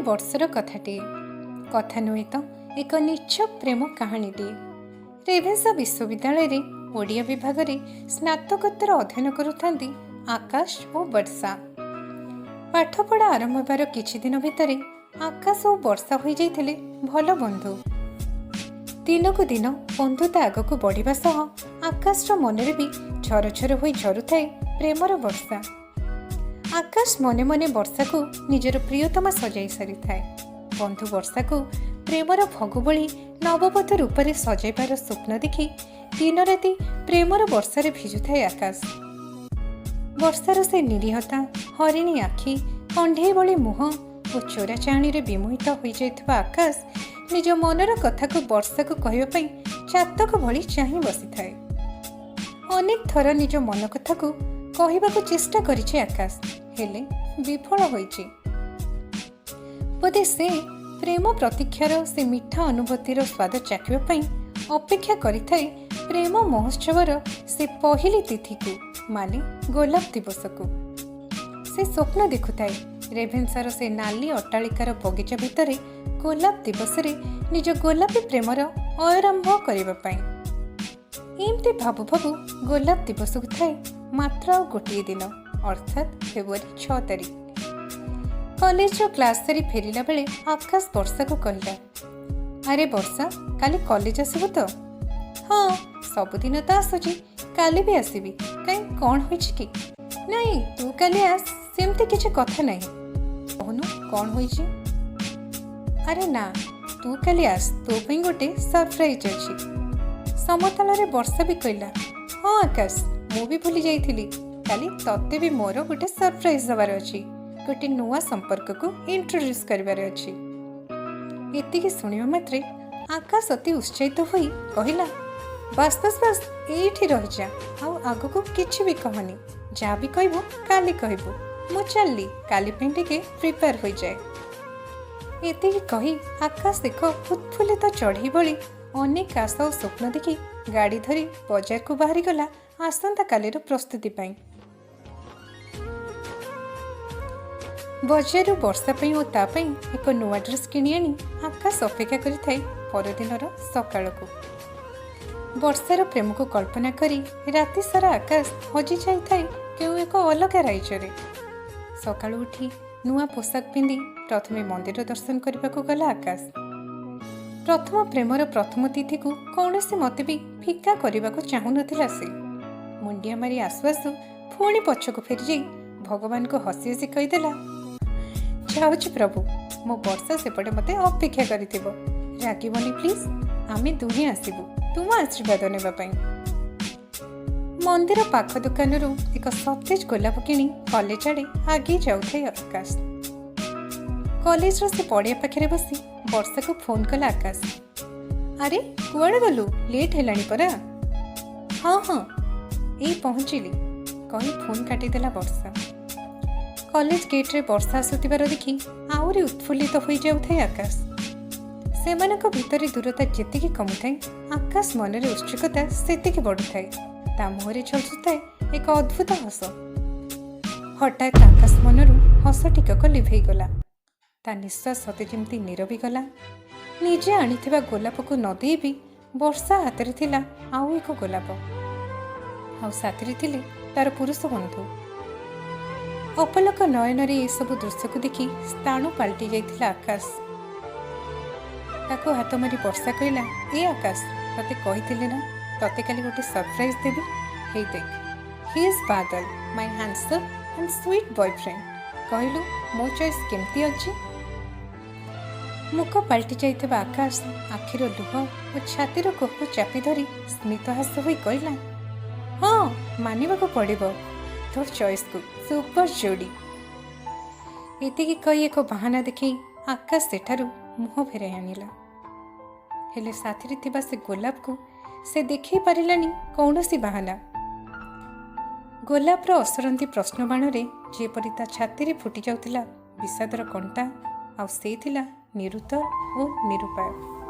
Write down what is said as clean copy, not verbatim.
ବର୍ଷର କଥାଟିଏ, କଥା ନୁହେଁ ତ, ଏକ ନିଚ୍ଛକ ପ୍ରେମ କାହାଣୀଟିଏ। ରେଭେନ୍ସା ବିଶ୍ୱବିଦ୍ୟାଳୟରେ ଓଡ଼ିଆ ବିଭାଗରେ ସ୍ନାତକୋତ୍ତର ଅଧ୍ୟୟନ କରୁଥାନ୍ତି ଆକାଶ ଓ ବର୍ଷା। ପାଠପଢ଼ା ଆରମ୍ଭ ହେବାର କିଛି ଦିନ ଭିତରେ ଆକାଶ ଓ ବର୍ଷା ହୋଇଯାଇଥିଲେ ଭଲ ବନ୍ଧୁ। ଦିନକୁ ଦିନ ବନ୍ଧୁତା ଆଗକୁ ବଢ଼ିବା ସହ ଆକାଶର ମନରେ ବି ଝରଝର ହୋଇ ଝରୁଥାଏ ପ୍ରେମର ବର୍ଷା। ଆକାଶ ମନେ ମନେ ବର୍ଷାକୁ ନିଜର ପ୍ରିୟତମା ସଜାଇ ସାରିଥାଏ। ବନ୍ଧୁ ବର୍ଷାକୁ ପ୍ରେମର ଫଗୁ ଭଳି ନବବଧୂ ରୂପରେ ସଜାଇବାର ସ୍ୱପ୍ନ ଦେଖି ଦିନରାତି ପ୍ରେମର ବର୍ଷାରେ ଭିଜୁଥାଏ ଆକାଶ। ବର୍ଷାର ସେ ନିରୀହତା, ହରିଣୀ ଆଖି, କଣ୍ଢେଇ ଭଳି ମୁହଁ ଓ ଚୋରା ଚାହାଣୀରେ ବିମୋହିତ ହୋଇଯାଇଥିବା ଆକାଶ ନିଜ ମନର କଥାକୁ ବର୍ଷାକୁ କହିବା ପାଇଁ ଚାତକ ଭଳି ଚାହିଁ ବସିଥାଏ। ଅନେକ ଥର ନିଜ ମନ କଥାକୁ କହିବାକୁ ଚେଷ୍ଟା କରିଛି ଆକାଶ, ହେଲେ ବିଫଳ ହୋଇଛି। ବୋଧେ ସେ ପ୍ରେମ ପ୍ରତୀକ୍ଷାର ସେ ମିଠା ଅନୁଭୂତିର ସ୍ୱାଦ ଚାଖିବା ପାଇଁ ଅପେକ୍ଷା କରିଥାଏ ପ୍ରେମ ମହୋତ୍ସବର ସେ ପହିଲି ତିଥିକୁ, ମାନେ ଗୋଲାପ ଦିବସକୁ। ସେ ସ୍ୱପ୍ନ ଦେଖୁଥାଏ ରେଭେନ୍ସାର ସେ ନାଲି ଅଟ୍ଟାଳିକାର ବଗିଚା ଭିତରେ ଗୋଲାପ ଦିବସରେ ନିଜ ଗୋଲାପୀ ପ୍ରେମର ଅୟମାରମ୍ଭ କରିବା ପାଇଁ। ଏମିତି ଭାବୁ ଭାବୁ ଗୋଲାପ ଦିବସକୁ ଥାଏ ମାତ୍ର ଆଉ ଗୋଟିଏ ଦିନ, ଅର୍ଥାତ୍ ଫେବୃଆରୀ 6 ତାରିଖ। କଲେଜର କ୍ଲାସ୍ ସାରି ଫେରିଲା ବେଳେ ଆକାଶ ବର୍ଷାକୁ କହିଲା, "ଆରେ ବର୍ଷା, କାଲି କଲେଜ ଆସିବୁ ତ?" "ହଁ, ସବୁଦିନ ତ ଆସୁଛି, କାଲି ବି ଆସିବି। କାଇଁ, କ'ଣ ହୋଇଛି କି?" "ନାଇଁ, ତୁ କାଲି ଆସ, ସେମିତି କିଛି କଥା ନାହିଁ।" "କହୁନୁ, କ'ଣ ହୋଇଛି?" "ଆରେ ନା, ତୁ କାଲି ଆସ, ତୋ ପାଇଁ ଗୋଟେ ସରପ୍ରାଇଜ୍ ଅଛି।" ସମତାଳରେ ବର୍ଷା ବି କହିଲା, "ହଁ ଆକାଶ, ମୁଁ ବି ଭୁଲି ଯାଇଥିଲି, କାଲି ତତେ ବି ମୋର ଗୋଟେ ସରପ୍ରାଇଜ୍ ଦେବାର ଅଛି। ଗୋଟେ ନୂଆ ସମ୍ପର୍କକୁ ଇଣ୍ଟ୍ରୋଡ୍ୟୁସ୍ କରିବାର ଅଛି।" ଏତିକି ଶୁଣିବା ମାତ୍ରେ ଆକାଶ ଅତି ଉତ୍ସାହିତ ହୋଇ କହିଲା, "ବାସ୍ ବାସ୍ ବାସ୍, ଏଇଠି ରହିଯା, ଆଉ ଆଗକୁ କିଛି ବି କହନି। ଯାହା ବି କହିବୁ କାଲି କହିବୁ। ମୁଁ ଚାଲିଲି, କାଲି ପାଇଁ ଟିକେ ପ୍ରିପେୟାର ହୋଇଯାଏ।" ଏତିକି କହି ଆକାଶ ଏକ ଉତ୍ଫୁଲ୍ଲିତ ଚଢ଼େଇ ଭଳି ଅନେକ ଆଶା ଓ ସ୍ୱପ୍ନ ଦେଖି ଗାଡ଼ି ଧରି ବଜାରକୁ ବାହାରିଗଲା ଆସନ୍ତାକାଲିର ପ୍ରସ୍ତୁତି ପାଇଁ। ବଜାରରୁ ବର୍ଷା ପାଇଁ ଓ ତା ପାଇଁ ଏକ ନୂଆ ଡ୍ରେସ୍ କିଣି ଆଣି ଆକାଶ ଅପେକ୍ଷା କରିଥାଏ ପରଦିନର ସକାଳକୁ। ବର୍ଷାର ପ୍ରେମକୁ କଳ୍ପନା କରି ରାତି ସାରା ଆକାଶ ହଜି ଯାଇଥାଏ କେଉଁ ଏକ ଅଲଗା ରାଇଜରେ। ସକାଳୁ ଉଠି ନୂଆ ପୋଷାକ ପିନ୍ଧି ପ୍ରଥମେ ମନ୍ଦିର ଦର୍ଶନ କରିବାକୁ ଗଲା ଆକାଶ। ପ୍ରଥମ ପ୍ରେମର ପ୍ରଥମ ତିଥିକୁ କୌଣସି ମତେ ବି ଫିକା କରିବାକୁ ଚାହୁଁନଥିଲା ସେ। ମୁଣ୍ଡିଆ ମାରି ଆସୁ ଆସୁ ପୁଣି ପଛକୁ ଫେରିଯାଇ ଭଗବାନଙ୍କୁ ହସି ହସି କହିଦେଲା, "ଯାଉଛି ପ୍ରଭୁ, ମୋ ବର୍ଷା ସେପଟେ ମୋତେ ଅପେକ୍ଷା କରିଥିବ। ରାଗିବନି ପ୍ଲିଜ୍, ଆମେ ଦୁହେଁ ଆସିବୁ ତୁମ ଆଶୀର୍ବାଦ ନେବା ପାଇଁ।" ମନ୍ଦିର ପାଖ ଦୋକାନରୁ ଏକ ସତେଜ ଗୋଲାପ କିଣି କଲେଜ ଆଡ଼େ ଆଗେଇ ଯାଉଥାଏ ଆକାଶ। କଲେଜର ସେ ପଡ଼ିଆ ପାଖରେ ବସି ବର୍ଷାକୁ ଫୋନ୍ କଲା ଆକାଶ। "ଆରେ, କୁଆଡ଼େ ଗଲୁ? ଲେଟ୍ ହେଲାଣି ପରା।" "ହଁ ହଁ, ଏଇ ପହଞ୍ଚିଲି," କହି ଫୋନ୍ କାଟିଦେଲା ବର୍ଷା। କଲେଜ ଗେଟ୍ରେ ବର୍ଷା ଆସୁଥିବାର ଦେଖି ଆହୁରି ଉତ୍ଫୁଲ୍ଲିତ ହୋଇଯାଉଥାଏ ଆକାଶ। ସେମାନଙ୍କ ଭିତରେ ଦୂରତା ଯେତିକି କମୁଥାଏ, ଆକାଶ ମନରେ ଉତ୍ସୁକତା ସେତିକି ବଢ଼ୁଥାଏ। ତା ମୁହଁରେ ଝଲସୁଥାଏ ଏକ ଅଦ୍ଭୁତ ହସ। ହଠାତ୍ ଆକାଶ ମନରୁ ହସ ଟିକକ ଲିଭେଇଗଲା। ତା ନିଶ୍ୱାସ ସତେ ଯେମିତି ନିରବି ଗଲା। ନିଜେ ଆଣିଥିବା ଗୋଲାପକୁ ନ ଦେଇ ବି ବର୍ଷା ହାତରେ ଥିଲା ଆଉ ଏକ ଗୋଲାପ, ଆଉ ସାଥିରେ ଥିଲେ ତାର ପୁରୁଷ ବନ୍ଧୁ। ଅପଲକ ନୟନରେ ଏସବୁ ଦୃଶ୍ୟକୁ ଦେଖି ସ୍ଥାଣୁ ପାଲଟି ଯାଇଥିଲା ଆକାଶ। ତାକୁ ହାତ ମାରି ବର୍ଷା କହିଲା, "ଏ ଆକାଶ, ତତେ କହିଥିଲି ନା ତତେ କାଲି ଗୋଟେ ସରପ୍ରାଇଜ୍ ଦେବି? ହେଇ ଦେଖ, he is Badal, my handsome and sweet boyfriend. କହିଲୁ, ମୋ ଚଏସ୍ କେମିତି ଅଛି?" ମୁକ ପାଲଟି ଯାଇଥିବା ଆକାଶ ଆଖିର ଲୁହ ଓ ଛାତିର କୋହକୁ ଚାପି ଧରି ସ୍ମିତହାସ ହୋଇ କହିଲା, "ହଁ, ମାନିବାକୁ ପଡ଼ିବ ତୋ ଚଏସ୍କୁ, ସୁପର ଯୋଡ଼ି।" ଏତିକି କହି ଏକ ବାହାନା ଦେଖେଇ ଆକାଶ ସେଠାରୁ ମୁହଁ ଫେରାଇ ଆଣିଲା। ହେଲେ ସାଥିରେ ଥିବା ସେ ଗୋଲାପକୁ ସେ ଦେଖେଇ ପାରିଲାନି କୌଣସି ବାହାନା। ଗୋଲାପର ଅସରନ୍ତି ପ୍ରଶ୍ନବାଣରେ ଯେପରି ତା ଛାତିରେ ଫୁଟି ଯାଉଥିଲା ବିଷାଦର କଣ୍ଟା, ଆଉ ସେ ଥିଲା ନିରୁତ୍ତର ଓ ନିରୁପାୟ।